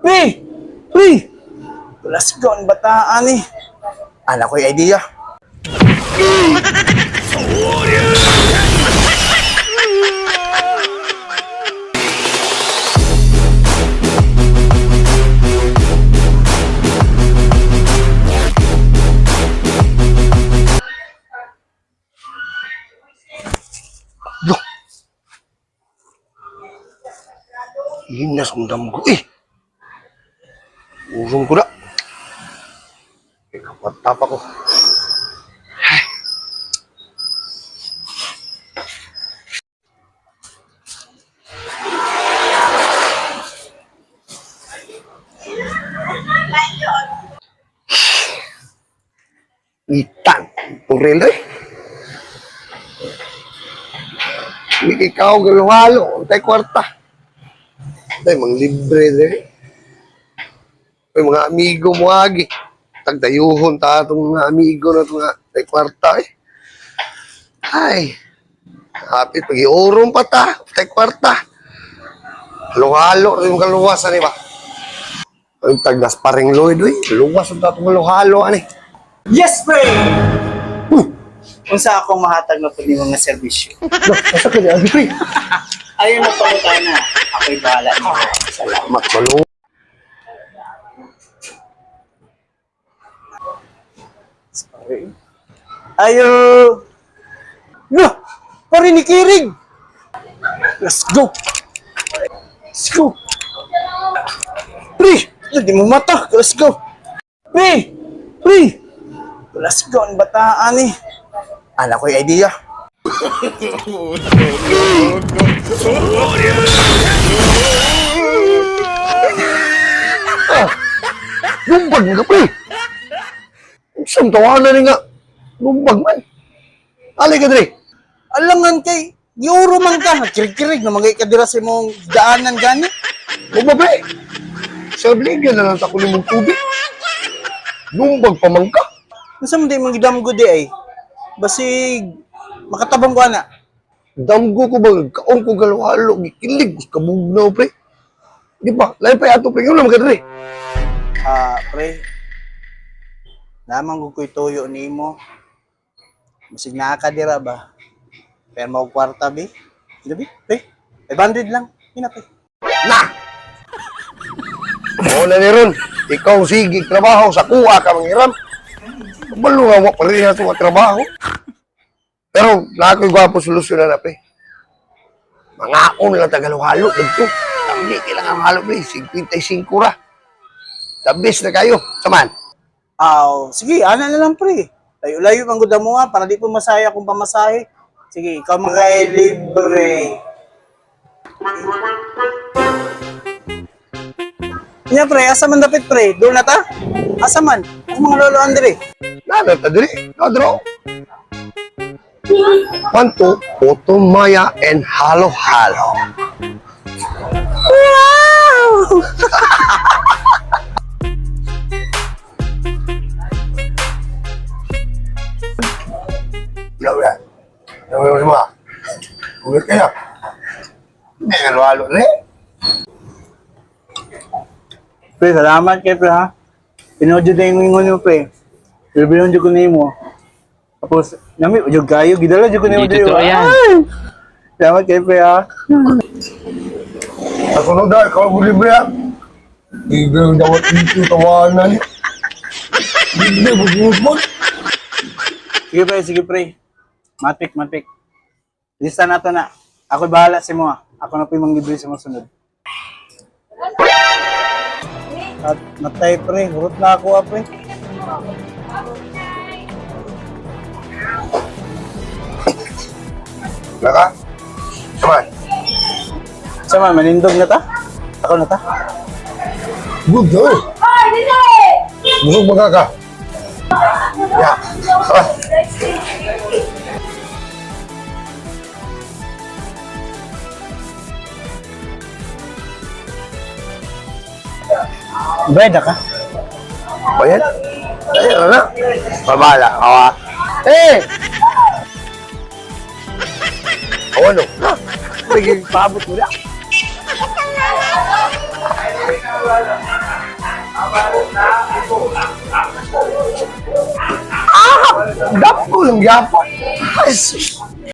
Pre! Pre! Let's go, ang bataan eh. Anak ko'y idea. Loh. Hinas ang damgo eh. Urong ko na. Eh, kapatap ako. Itan. Puril eh. Hindi ikaw galuhalo. Tay kwarta. Tay, mang libre de. Ay, mga amigo mo agi. Tagdayuhon ta atong mga amigo na itong mga tay kwarta eh. Ay, hapit pag-iurong pa ta, tay kwarta. Halo-halo rin yung kaluwasan eh ba? Ang tagdas pa rin Lloyd, uy. Luwas ang tatong halo-halo, ani. Yes, pre! Unsa akong mahatag na pud nimo nga serbisyo. Loh, asa ka niya, pre? Ayaw mo pangutana. Ako'y bahala nimo. Salamat, malo. Sorry. Ayo! No! Pare ni Kirig! Let's go! Let's go! Pre! Di mo mata! Let's go! Pre! Pre! Let's go! Ang bataan eh! Anak ko'y idea. Ah, Lumbag nga, pre. Saan tawanan ni nga? Lumbag man. Alay ka, dre. Alangan kay, giuro man ka, nagkirig-kirig na mga ikadira sa imong daanan gani. Huwag ba, pre? Sa obligan na lang tako nimong tubig. Lumbag pa man ka. Unsa man di imong gidamgo di ay? Basig makatabang ko ana. Damgo ko ba, kaong ko galo-halo, gikilig, kabugnaw, pre. Di ba? Lain pa yato, pre. Ngayon naman ka, dre. Ah, pre. Lamang ko ko'y tuyo nimo. Basig naa ka dira ba? Pero mo kwarta bi. Dili bi, pre. 500 lang. Ina pre. Na! Oo na ni Ron. Ikaw sige trabaho sa kuha ka manghiram. Kabalo nga wa pa rin sa trabaho. Pero naa ko'y gwapo solusyon na na pre. Mangaon lang tagalo-halo dagto. Dami kailangan halo pre, 55 ra. Tabis na kayo. Saman. Aw, sige, ana na lang pre. Layo-layo man gud mo ha, para di po masaya kung pamasahe. Sige, ikaw man kay libre. Nya pre, asa man dapit pre? Doon na ta? Asa man? Ang mga lolo Andre. Nana ta diri. Kadro. Kwanto, Puto Maya and Halo-Halo. Wow! Laura. Laura mo. Ulit kayo. Hindi halo-halo rin. Pre, salamat kay pre ha. Pinood jud na yung ingon mo pre. Pero binon jud ko nimo. Tapos, nami, jud kayo, gidala jud ko nimo. Hindi totoo yan. Ay! Salamat kay pre ha. Sa sunod na, ikaw ang libre ha. Libre ang dawat dito, tawanan. Libre, bubuhos mo. Sige pre, sige pre. Matik, matik. Lista na to na. Ako'y bahala sa mo ha. Ako na po yung manglibre sa mga sunod. At natay pre, hurot na ako ha pre. Naka? Saman. Sama, manindog na ta? Ako na ta? Good daw. Busog ba ka? Ya. Tara. Bayad ka? Bayad? Ayun na. Babala. Awa. Eh! Awa no. Sige, paabot mo na. Ah, dako lang gyapon. Ay, sus.